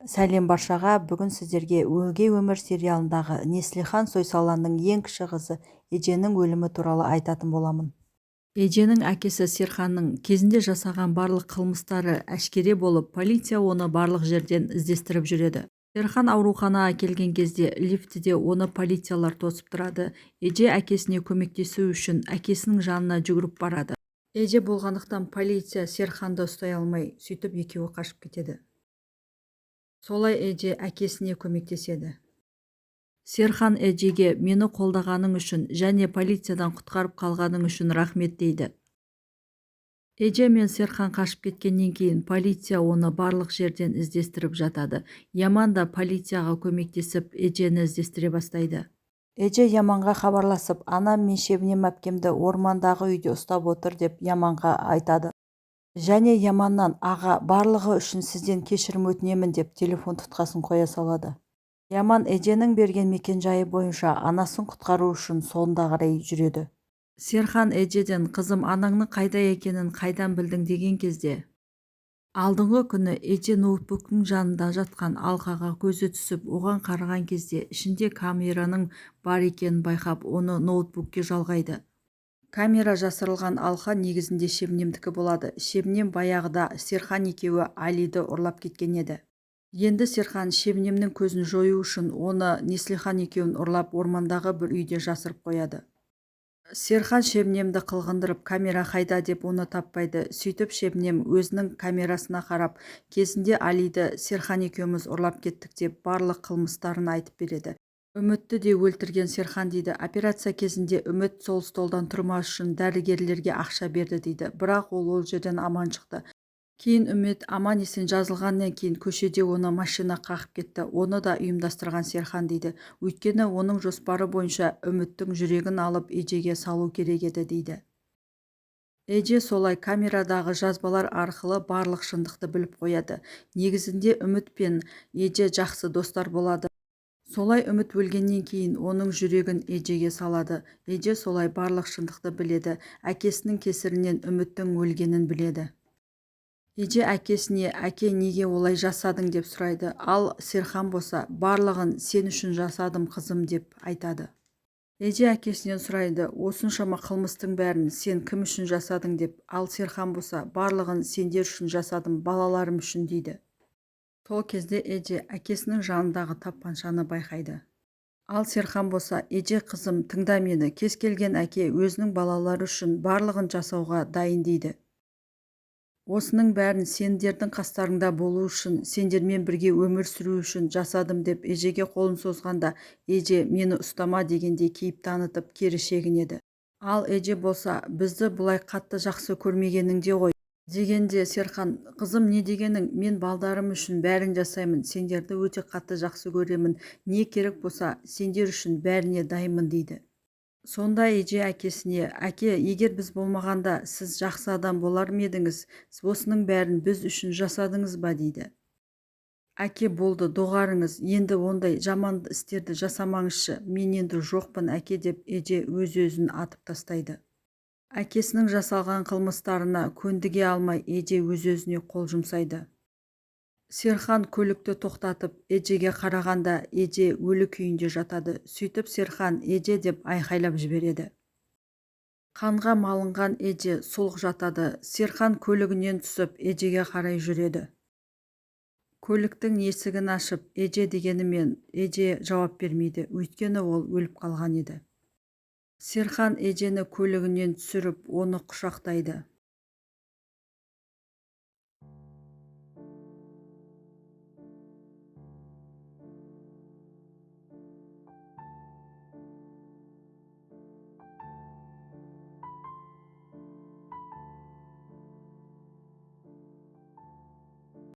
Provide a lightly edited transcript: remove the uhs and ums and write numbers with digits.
Сәлем баршаға! Бүгін сіздерге Өгей өмір сериалындағы Неслихан Сойсаланның ең кіші қызы Эженің өлімі туралы айтатын боламын. Эженің әкесі Серханның кезінде жасаған барлық қылмыстары әшкере болып, полиция оны барлық жерден іздестіріп жүреді. Серхан ауруханаға келген кезде лифтіде оны полициялар тосып тұрады. Эже әкесіне көмектесу үшін әкесінің жанына жүгіріп барады. Эже болғандықтан, полиция Серханды ұстай алмай, сөйтіп екеуі қашып кетеді. Солай Эже әкесіне көмектеседі. Серхан Эжеге «Мені қолдағаның үшін және полициядан құтқарып қалғаның үшін рахмет» дейді. Эже мен Серхан қашып кеткеннен кейін полиция оны барлық жерден іздестіріп жатады. Яман да полицияға көмектесіп, Эжені іздестіре бастайды. Эже Яманға хабарласып, «Анам мен Шебнем әпкемді ормандағы үйде ұстап отыр» деп Яманға айтады. Және Яманнан «Аға, барлығы үшін сізден кешірім өтінемін» деп телефон тұтқасын қоя салады. Яман Эженің берген мекенжайы бойынша анасын құтқару үшін сонда қарай жүреді. Серхан Эжеден «Қызым, анаңның қайда екенін қайдан білдің?» деген кезде, алдыңғы күні Эже ноутбуктың жанында жатқан алқаға көзі түсіп, оған қараған кезде ішінде камераның бар екенін байқап, оны ноутбукке жалғайды. Камера жасырылған алқа негізінде Шебнемдікі болады. Шебнем баяғыда Серхан екеуі Алиді ұрлап кеткен еді. Енді Серхан Шебнемнің көзін жою үшін оны Неслихан екеуін ұрлап, ормандағы бір үйде жасырып қояды. Серхан Шебнемді қылғындырып, камера қайда деп, оны таппайды. Сөйтіп Шебнем өзінің камерасына қарап, кезінде Алиді Серхан екеуміз ұрлап кеттік деп, барлық қылмыстарын айтып береді. Үмітті де өлтірген Серхан дейді. Операция кезінде Үміт сол столдан тұрмас үшін дәрігерлерге ақша берді дейді. Бірақ ол ол жерден аман шықты. Кейін Үміт аман-есен жазылғаннан кейін көшеде оны машина қағып кетті. Оны да ұйымдастырған Серхан дейді. Өйткені оның жоспары бойынша Үміттің жүрегін алып, Эжеге салу керек еді дейді. Эже солай камерадағы жазбалар арқылы барлық шындықты біліп қояды. Негізінде Үміт пен Эже жақсы достар болады. Солай Үміт өлгеннен кейін оның жүрегін Эжеге салады. Эже солай барлық шындықты біледі. Әкесінің кесірінен Үміттің өлгенін біледі. Эже әкесіне «Әке, неге олай жасадың?» деп сұрайды. Ал Серхан болса «Барлығын сен үшін жасадым, қызым» деп айтады. Эже әкесінен сұрайды: «Осыншама қылмыстың бәрін сен кім үшін жасадың?» деп. Ал Серхан болса «Барлығын сендер үшін жасадым, балаларым үшін» дейді. Сол кезде Эже әкесінің жанындағы тапаншаны байқайды. Ал Серхан болса: «Эже, қызым, тыңда мені. Кез келген әке өзінің балалары үшін барлығын жасауға дайын» дейді. «Осының бәрін сендердің қастарыңда болу үшін, сендермен бірге өмір сүру үшін жасадым» деп Эжеге қолын созғанда, Эже «Мені ұстама» дегендей кейіп танытып, кері шегінеді. Ал Эже болса: «Бізді бұлай қатты жақсы көрмегеніңде ғой» дегенде, Серхан: «Қызым, не дегенің? Мен балдарым үшін бәрін жасаймын, сендерді өте қатты жақсы көремін, не керек болса, сендер үшін бәріне дайынмын» дейді. Сонда Эже әкесіне: «Әке, егер біз болмағанда, сіз жақсы адам болар ма едіңіз? Осының бәрін біз үшін жасадыңыз ба?» дейді. «Әке, болды, доғарыңыз енді, ондай жаман істерді жасамаңызшы. Мен енді жоқпын, әке» деп Эже өз-өзін атып тастайды. Әкесінің жасалған қылмыстарына көндіге алмай, Эже өз-өзіне қол жұмсайды. Серхан көлікті тоқтатып, Эжеге қарағанда, Эже өлі күйінде жатады. Сөйтіп Серхан «Эже!» деп айқайлап жібереді. Қанға малынған Эже сұлқ жатады. Серхан көлігінен түсіп, Эжеге қарай жүреді. Көліктің есігін ашып, «Эже!» дегенімен, Эже жауап бермейді. Өйткені ол өліп қалған еді. Серхан Эжені көлігінен түсіріп, оны құшақтайды.